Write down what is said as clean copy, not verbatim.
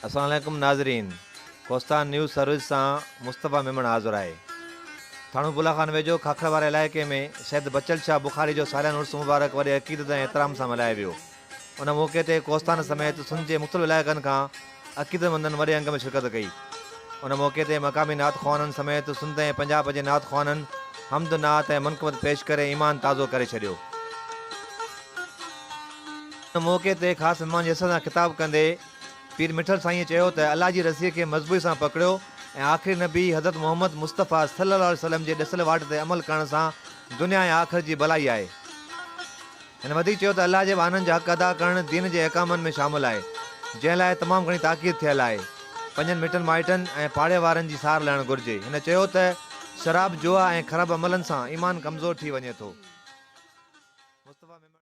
السلام عليڪم ناظرين ڪوستان نيوز سروس سان مصطفيٰ ميمڻ حاضر آهي. ٿاڻو بولا خان ويجهو کاکڙ واري علائقي ۾ سيد بچل شاهه بخاري جو ساليانو عرس مبارڪ وڏي عقيدت ۽ احترام سان ملهايو ويو. ان موقعي تي ڪوستان سميت سنڌ جي مختلف علائقن کان عقيدتمندن وڏي انگ ۾ شرڪت ڪئي. ان موقعي تي مقامي نعت خوانن سميت سنڌ ۽ پنجاب جي نعت خوانن حمد، نعت ۽ منقبت پيش ڪري ايمان تازو ڪري ڇڏيو. ان موقعي تي خاص مهمان جي حيثيت سان خطاب ڪندي پير مٺل سائينء چيو ته الله جي رسيء کي مضبوطي سان پڪڙيو ۽ آخري نبي حضرت محمد مصطفيٰ صلي الله عليه وسلم جي ڏسيل واٽ تي عمل ڪرڻ سان دنيا ۽ آخرت جي ڀلائي آهي. هن وڌيڪ چيو ته الله جي ٻانهن جا حق ادا ڪرڻ دين جي احڪامن ۾ شامل آهي، جنهن لاء تمام گهڻي تاڪيد ٿيل آهي. پنهنجن مٽن مائٽن ۽ پاڙي وارن جي سار لهڻ گهرجي. هن چيو ته شراب، جوا ۽ خراب عملن سان ايمان ڪمزور ٿي وڃي ٿو. مصطفيٰ ميمڻ.